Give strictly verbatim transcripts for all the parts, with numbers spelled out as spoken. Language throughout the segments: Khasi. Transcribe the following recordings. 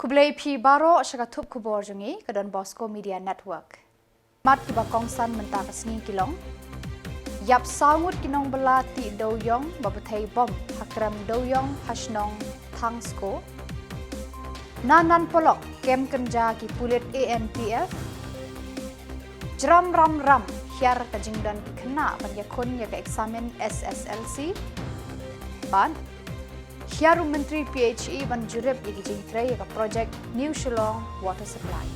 Khublei phi baroh sha ka thup khubor jong ngi ka Don Bosco Media Network. Mat kiba kongsan mynta ka sngi ki long: Ïap saw ngut ki nongbylla tih dewiong ba bthei bom ha krem dewiong ha shnong Thangsko. Na Nan Polok kem kynja ki pulit A N T F. Jram ram ram hiar ka jingdon ki khynnah ban ïakhun ïa ka eksamin S S L C. Bad hiar u Myntri P H E ban jurip ïa ki jingtrei ïa ka projek New Shillong Water Supply.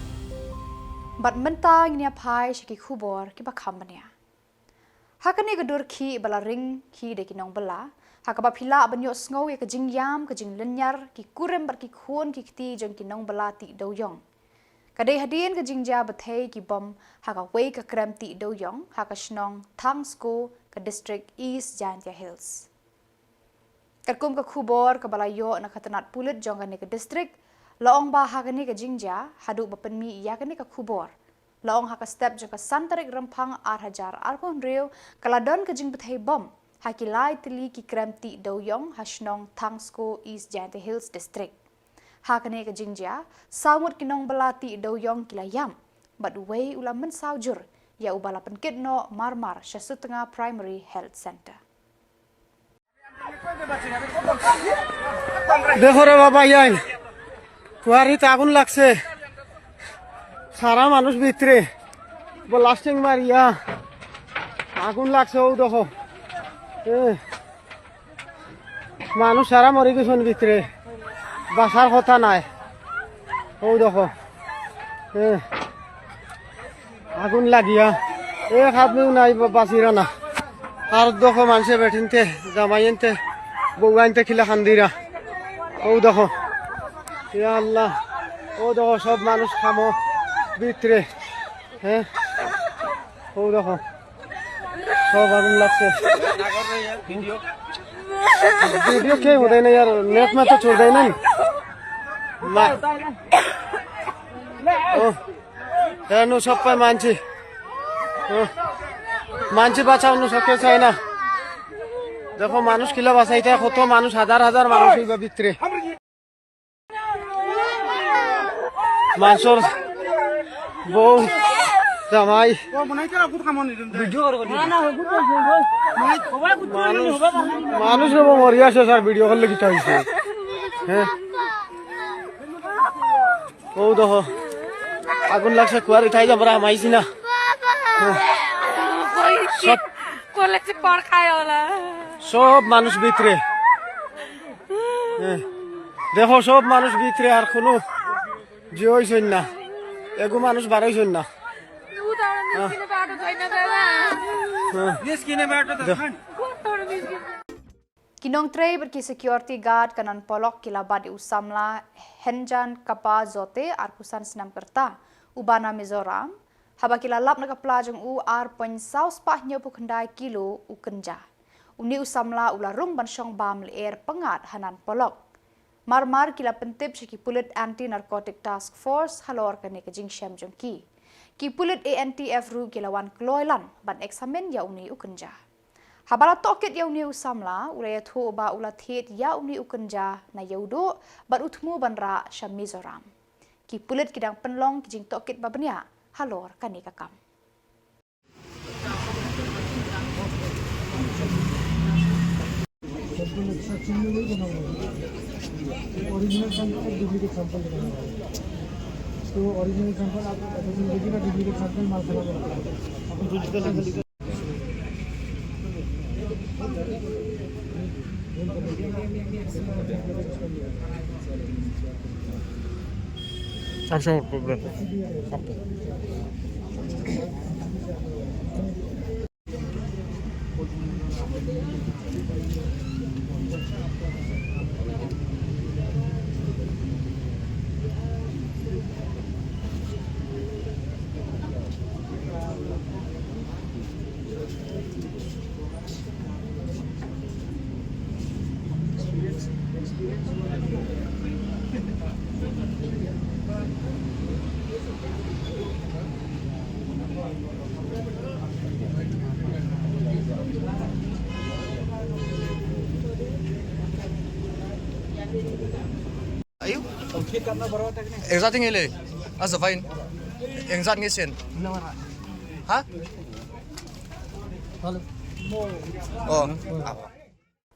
Bad mynta ngin ïa phai sha ki khubor kiba kham bniah. Ha kane ka dur khih ba la ring khih da ki nongbylla, ha kaba phi lah ban ïohsngew ïa ka jingïam ka jinglynñiar ki kurim bad ki khun ki kti jong ki nongbylla tih dewiong, ka dei hadien ka jingjia bthei ki bom ha kawei ka krem tih dewiong ha ka shnong Thangsko, ka district East Jaintia Hills. Katkum ka khubor kaba la ïoh na ka tnat pulit jong kane ka district, la ong ba ha kane ka jingjia, haduh ba pynmih ïa kane ka khubor, la ong ha ka step jong ka san tarik Rymphang ar hajar arphew hynriew, ka la don ka jingbthei bom ha ki lai tylli ki krem tih dewiong ha shnong Thangsko, East Jaintia Hills District. Ha kane ka jingjia, saw ngut ki nongbylla tih dewiong ki la ïam, bad uwei u la mynsaw jur ïa uba la pynkit noh marmar sha Sutnga Primary Health Centre. দেখো রে বাবা, ইয়াইন কুয়ারিত আগুন লাগছে, সারা মানুষ ভিতরে, ব্লাস্টিং মারিয়া আগুন লাগছে। ও দেখো, এ, মানুষ সারা মরি গেছন ভিতরে, বাঁচার কথা নাই। ও দেখো, এ। আগুন লাগিয়া এক আদমিও নাই বা-, বাঁচিরা না। আর দেখো মানুষে বেটিনতে, জামাইনতে, বউয়াইনতে কিলা কান্দিরা। ও দেখো, ইয়া আল্লাহ, ও দেখো সব মানুষ খামো ভিতরে। হ্যাঁ, ও দেখো সব আগুন লাগছে। ভিডিও কে উদয় না ইয়ার, নেট মে তো চলতে না। না। ও। এ, নু সব পায় মানছি। হুম। মানছি বাঁচাও, নু সব কে চায় না। দেখো, মানুষ কিলা বাঁচাইতে, কত মানুষ, হাজার হাজার মানুষ অইবা ভিতরে। মানুষর বউ, জামাই। মানুষ, মানুষ রে বউ মরি আছে, স্যার, ভিডিও করলে কিতা হইছে? হ্যাঁ। ও দেখো, আগুন লাগছে, কুয়ারি থাই আমরা হামাইছি না। হ্যাঁ। সব, কলেজে পড় খায় ওলা। সব মানুষ ভিতরে। হ্যাঁ। দেখো, সব মানুষ ভিতরে, আর কোনো যে হইছইন না, এগু মানুষ বারইছইন না। হ্যাঁ। হ্যাঁ। দেখো। Ki nongtrei bad ki security guard ka Nan Polok ki la bat ïa u samla Henjan Kapa Zote, arphew san snem ka rta, uba na Mizoram, haba ki la lap na ka pla jong u ar point saw spah hynñiewphew khyndai kilo u kynja. Une u samla u la rung ban shong bam lyer pyngngad ha Nan Polok. Mar mar ki la pyntip sha ki pulit Anti Narcotic Task Force halor kane ka jingshem jong ki. Ki pulit A N T F ruh ki la wan kloi lan ban eksamin ïa une u kynja. Haba la tohkit ïa une u samla, u la ïathuh ba u la thied ïa une u kynja na Ïewduh bad u thmu ban rah sha Mizoram. Ki pulit ki dang pynlong ki jingtohkit ba bniah halor kane ka kam. ओरिजिनल सैंपल और डुप्लीकेट सैंपल निकालना है। तो ओरिजिनल सैंपल आप एसएसएल देखिएगा, डुप्लीकेट सैंपल माल खराब होता है। अपन আচ্ছা, প্রবলেম। Ayo. Exact ngi le. As a fine. Exact ngi sen. Ha? Oh.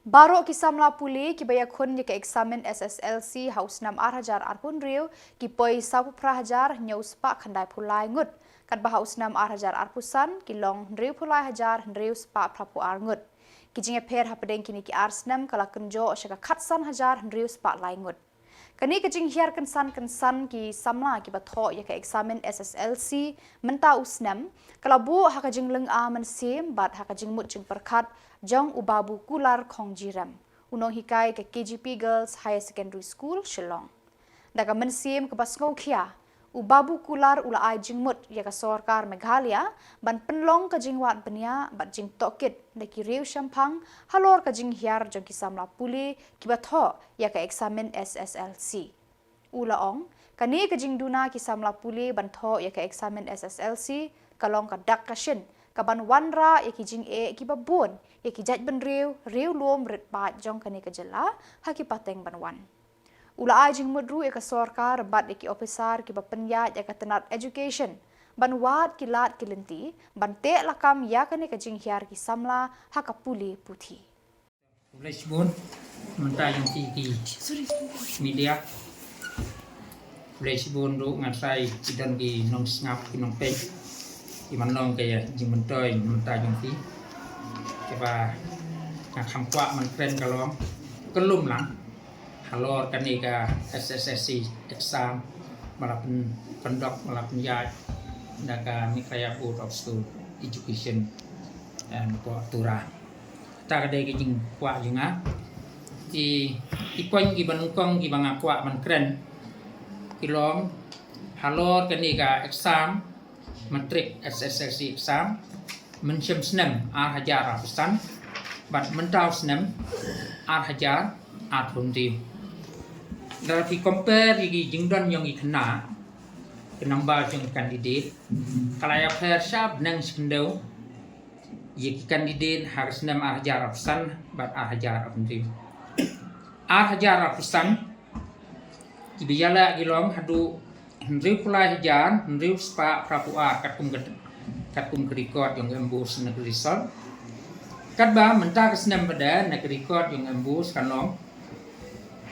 Baroh ki samla pule kiba ïakhun ïa ka eksamin S S L C ha u snem ar hajar arphew hynriew ki poi sawphew phra hajar hynñiew spah khyndai phew lai ngut. Katba ha u snem ar hajar arphew san ki long hynriew phew lai hajar hynriew spah phra phew ar ngut. Ki jingïapher hapdeng kine ki ar snem ka la kynjoh sha ka khatsan hajar hynriew spah lai ngut. Kane ka jinghiar kynsan kynsan ki samla kiba thoh ïa ka eksamin S S L C mynta u snem ka la buh ha ka jinglynga mynsiem bad ha ka jingmut jingpyrkhat jong u Babu Kular Khongjirem, u nonghikai ka K G P Girls Higher Secondary School, Shillong. Da ka mynsiem kaba sngewkhia, u Babu Kular u la ai jingmut ïa ka sorkar Meghalaya ban pynlong ka jingwad bniah bad jingtohkit da ki riew shemphang halor ka jinghiar jong ki samla pule kiba thoh ïa ka eksamin S S L C. U la ong, kane ka jingduna ki samla pule ban thoh ïa ka eksamin S S L C ka long ka dak ka shin kaban wanrah ïa ki jingeh kiba bun ïa ki jaitbynriew, riew lum rit paid jong kane ka jylla ha ki pateng ban wan. U la ai jingmut ruh ïa ka sorkar bad ïa ki ophisar kiba pynïaid ïa ka tnat education ban wad ki lad ki lynti ban teh lakam ïa kane ka jinghiar ki samla ha ka pule puthi. Khublei shibun mynta jong phi ki media. Khublei shibun ruh nga trai ki don ki nongsngap ki nongpeit ki ban long ka jingmyntoi mynta jong phi. Kiba nga kham kwah ban kren ka long, ka lum lang halor kane ka S S L C exam ba la pyndok ba la pynïaid da ka Meghalaya Board of School Education and Tura. Kata ka dei ka jingkwah jong nga. Ki ki point kiba nyngkong kiba nga kwah ban kren ki long halor kane ka exam matric S S L C exam mynshem snem ar hajar arphew san bad mynta u snem ar hajar arphew hynriew. Lada phi compare ïa ki jingdon jong ki khynnah, ki number jong ki candidate ka la ïapher sha bneng shi khyndew ïa ki candidate ha ka snem ar hajar arphew san bad ar hajar arphew hynriew. Ar hajar arphew san kiba ïaleh ki long haduh hynriew phew lai hajar hynriew spah phra phew ar katkum ka katkum ka record jong ka MBOSE na ka result. Katba mynta ka snem ba dei na ka record jong ka MBOSE ka long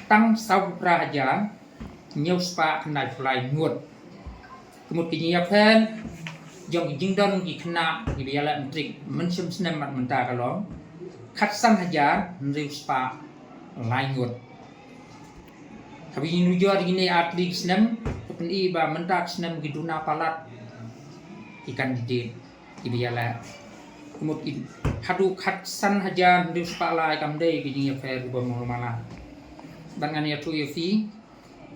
tang sawphew phra hajar hynñiew spah khyndai phew lai ngut. Ka mut ka jingïapher jong ka jingdon ki khynnah kiba ïaleh matric mynshem snem bad mynta ka long khatsan hajar hynriew spah lai ngut. Haba ngi nujor ïa kine ar tylli ki snem, ka pyni ba mynta ka snem ki duna palat ki candidate kiba ïaleh. Ka mut ki haduh khatsan hajar hynriew spah lai kam dei ka jingïapher kaba mawlamala. Bad ngan ïathuh ïa phi,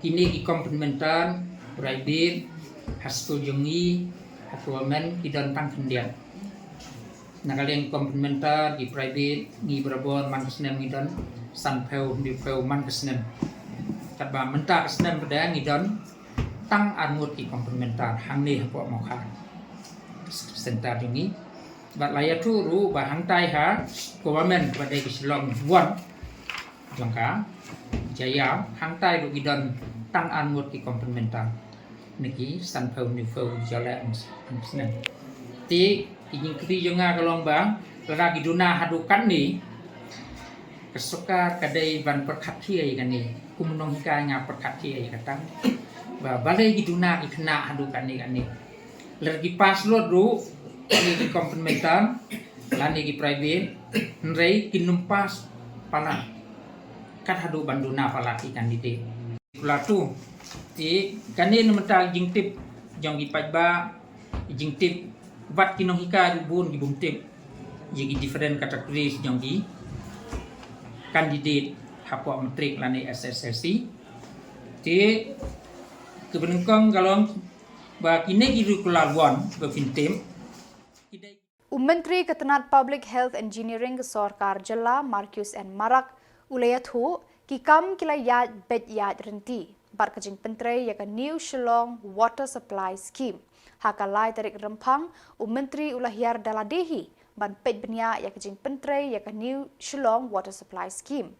kine ki compartmental, private, ha skul jong ngi ha government ki don tang khyndiat. Na ka liang compartmental, ki private, ngi barabor man ka snem ngi don sanphew hynriewphew man ka snem. Katba mynta ka snem pat ngi don tang arngut ki compartmental hangne hapoh Mawkhar, center jong ngi. Bad la ïathuh ruh ba hangtai ha government ba dei ka Shillong Ward jong ka Jaiaw, hangtai ruh ki don tang arngut ki compartmental na ki sanphew hynriewphew jylla snem. Te ki jingkylli jong nga ka long ba lada ki duna haduh katne, ka sorkar ka dei ban pyrkhat khia ïa kane. Kum u nonghikai nga pyrkhat khia ïa kata ba balei ki duna ki khynnah haduh katne katne. Lada ki pass lut ruh kine ki compartmental lane ki private, hynrei kin ym pass palat kat haduh ban duna palat ki candidate. Pula tu, te kane na mynta jingtip jong ki paidbah, jingtip bad ki nonghikai ruh bun ki bym tip ïa ki different categories jong ki candidate hapoh matric lane S S L C. Te kaba nyngkong ka long ba kine ki ruh ki la wan ba phin tip. U Myntri ka tnat Public Health Engineering ka sorkar jylla Marcuise N Marak u la ïathuh, ki kam ki la ïaid beit ïaid rynti bad ka jingpyntrei ïa ka New Shillong Water Supply Scheme. Ha ka lai tarik Rymphang, u Myntri u la hiar da lade hi ban peit bniah ïa ka jingpyntrei ïa ka New Shillong Water Supply Scheme.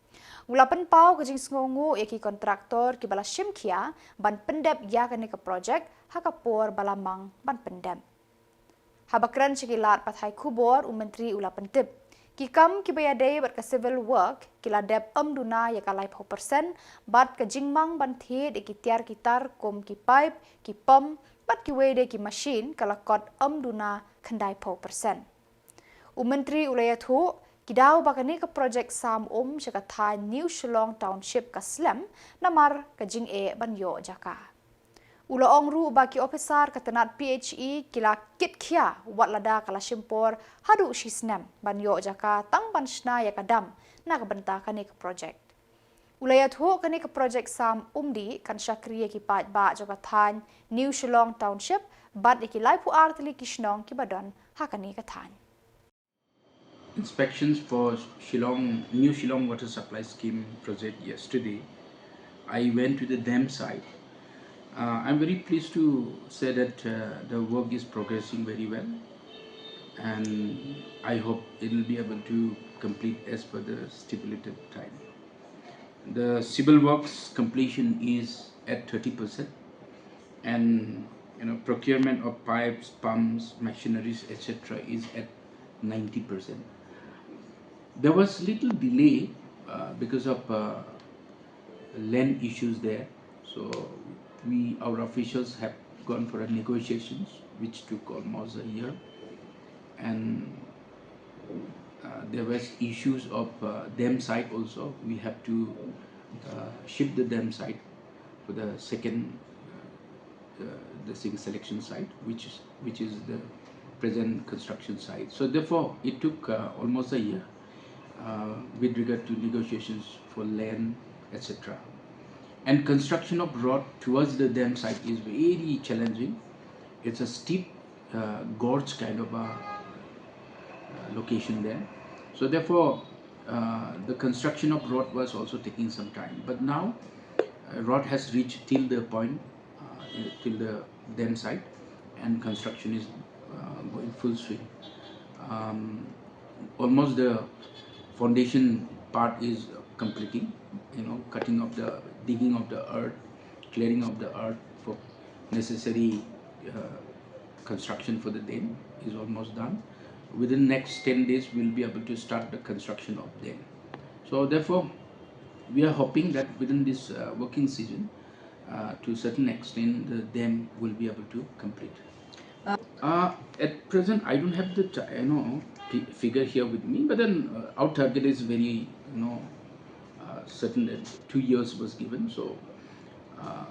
U la pynpaw ka jingsngewnguh ïa ki kontraktor kiba la shim khia ban pyndep ïa kane ka projek ha ka por ba la mang ban pyndep. Haba kren sha ki lad pathai khubor, u Myntri u la pyntip, ki kam kiba ïadei bad ka civil work ki la dep ym duna ïa ka laiphew percent, bad ka jingmang ban thied ïa ki tiar ki tar kum ki paip, ki pump bad kiwei de ki mashin ka la kot ym duna khyndaiphew percent. U Myntri u la ïathuh, ki daw ba kane ka projek sam um sha ka thaiñ New Shillong Township ka slem namar ka jingeh ban ïoh jaka. U la ong ruh ba ki ophisar ka tnat P H E ki la kit khia wat lada ka la shim por haduh shi snem ban ïoh jaka tang ban shna ïa ka dam na ka bynta kane ka projek. U la ïathuh, kane ka projek sam um dih kan shakri ïa ki paidbah jong ka thaiñ New Shillong Township bad ïa ki laiphew ar tylli ki shnong kiba don ha kane ka thaiñ. Inspections for Shillong, New Shillong Water Supply Scheme project yesterday. I went to the dam site. Uh, I'm very pleased to say that uh, the work is progressing very well, and I hope it will be able to complete as per the stipulated time. The civil works completion is at thirty percent, and you know, procurement of pipes, pumps, machineries, et cetera is at ninety percent. There was little delay uh, because of uh, land issues there. So we, our officials have gone for a negotiations, which took almost a year, and uh, there was issues of uh, dam site also. We have to uh, shift the dam site for the second uh, uh, the sing selection site, which is which is the present construction site. So therefore, it took uh, almost a year uh, with regard to negotiations for land, et cetera. And construction of road towards the dam site is very challenging. It's a steep uh, gorge kind of a uh, location there. So therefore, uh, the construction of road was also taking some time. But now, uh, road has reached till the point, uh, till the dam site, and construction is uh, going full swing. Um, almost the foundation part is completing, you know, cutting of the, digging of the earth, clearing of the earth for necessary uh, construction for the dam is almost done. Within next ten days, we'll be able to start the construction of dam. So therefore, we are hoping that within this uh, working season, uh, to a certain extent, the dam will be able to complete. Uh, at present, I don't have the ti- you know fi- figure here with me, but then uh, our target is very you know uh, certain that two years was given. So uh,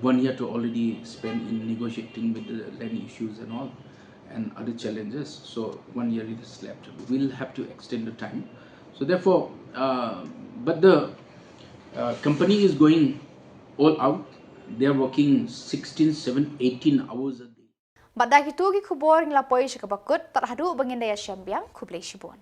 one year to already spend in negotiating with the land issues and all and other challenges. So one year is left. We'll have to extend the time. So therefore, uh, but the uh, company is going all out. They are working sixteen, seven, eighteen hours a day. Bad da kitu ki khubor ngi la poi sha kaba kut, tad haduh ba ngin da ïashem biang, khublei shibun.